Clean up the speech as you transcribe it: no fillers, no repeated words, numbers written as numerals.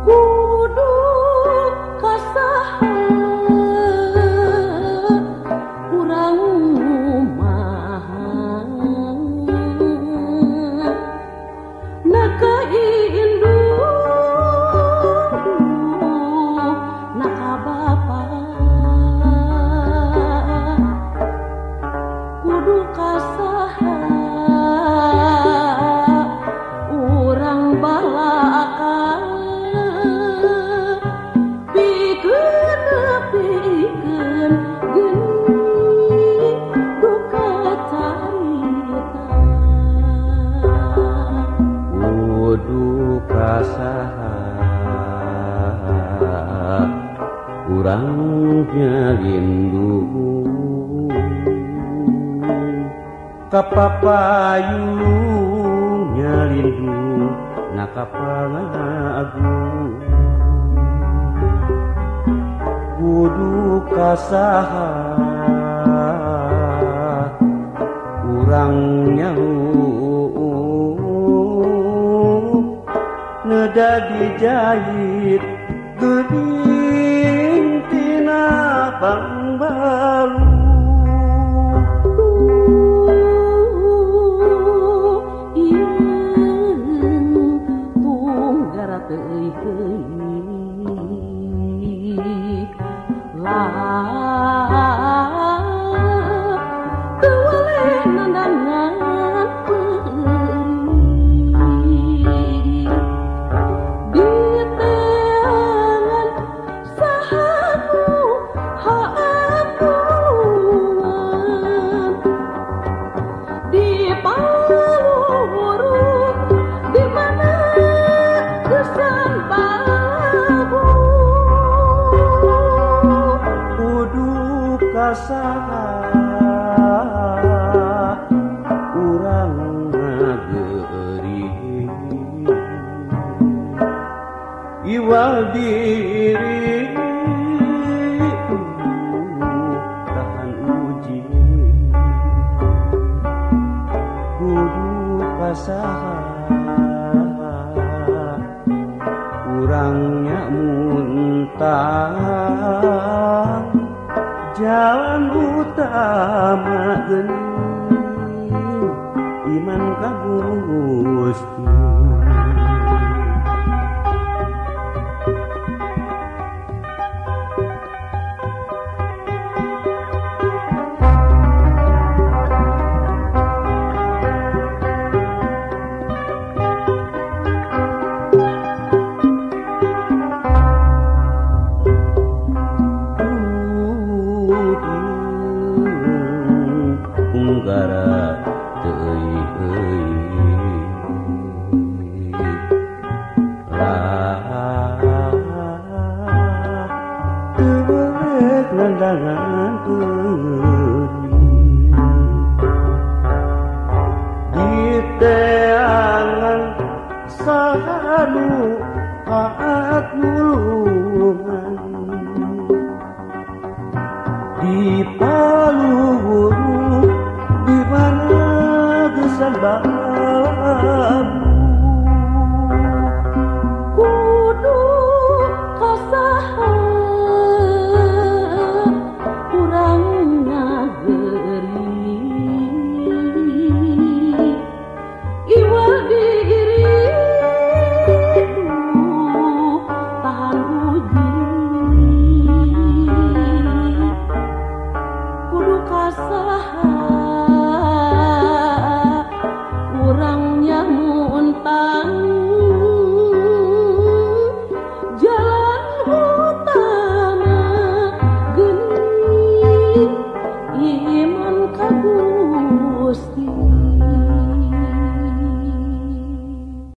Kudu kasaha urang mah naka indung naka bapa kudu kasaha urang balaka pikeun pikeun geuning duka carita kudu kasaha urang nyalindu kapapayung nyalindu nakapanagung kudu kasaha urang nyauk neda dijahit geuning tina pangbalu. Kasaha urang ngageuring iwal diri tahan uji kudu kasaha urangnya muntah jalan utama geuning iman ka Gusti. Gara teuing euy lah teu beuleuh nandangan.